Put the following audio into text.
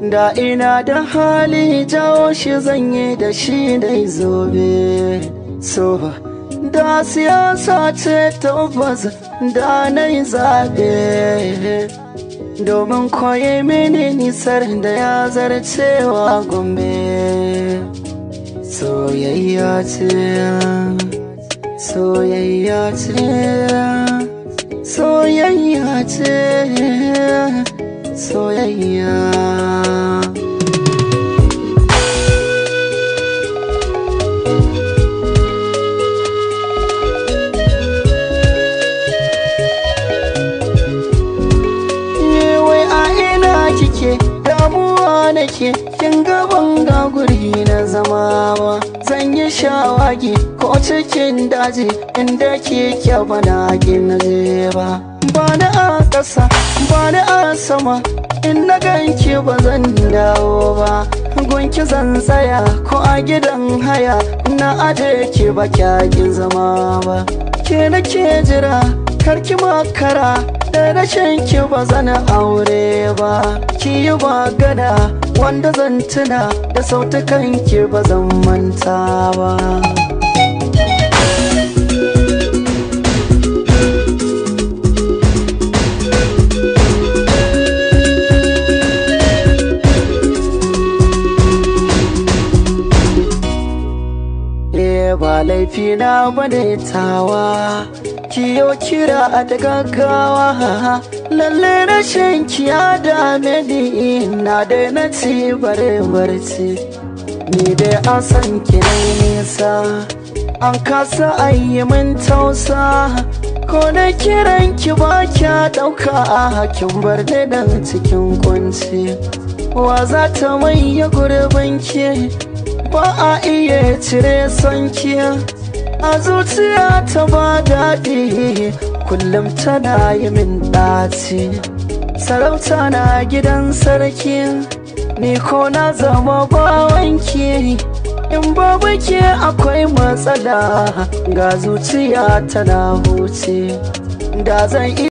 Da ina da hali jawo shi zanye da shi dai zobe. So da siyasa ce tabbas da na yi zaɓe, domin koyi mini nisar da ya zarcewa Gombe. Soyayya ce, soyayya ce, soyayya ce, soyayya. Wai a ina kike, damuwa nake, kin gaban ga guri na zama ba. Zan yi shawagi ko cikin daji inda kike bana gina je ba. Bani a ƙasa, bani a sama, in na ganki ba zan dawo ba. Gunki zan tsaya ko a gidan haya, na aje ki ba kyakin zama ba. Ke nake jira, karki makara, da rashin ki ba zan aure ba. Ki yi magana wanda zan tuna, da sautukan ki ba zan manta ba. Ba laifi na bane tawa, kiyo kira da gaggawa. Lalle rashin ki ya dame ni, na daina ci bare barci. Ni dai an san ki nai nisa, an kasa ayi min tausa. Ko na kiran ki ba kya ɗauka, kin bar ni dan cikin kunci. Wa za ta maye gurbin ki? Ba a iya cire son ki a zuciya ta ba daɗi, kullum tana yi min ɗaci. Sarauta na gidan sarki, ni ko na zama bawanki. In babu ke akwai matsala, ga zuciya tana huce. Da zan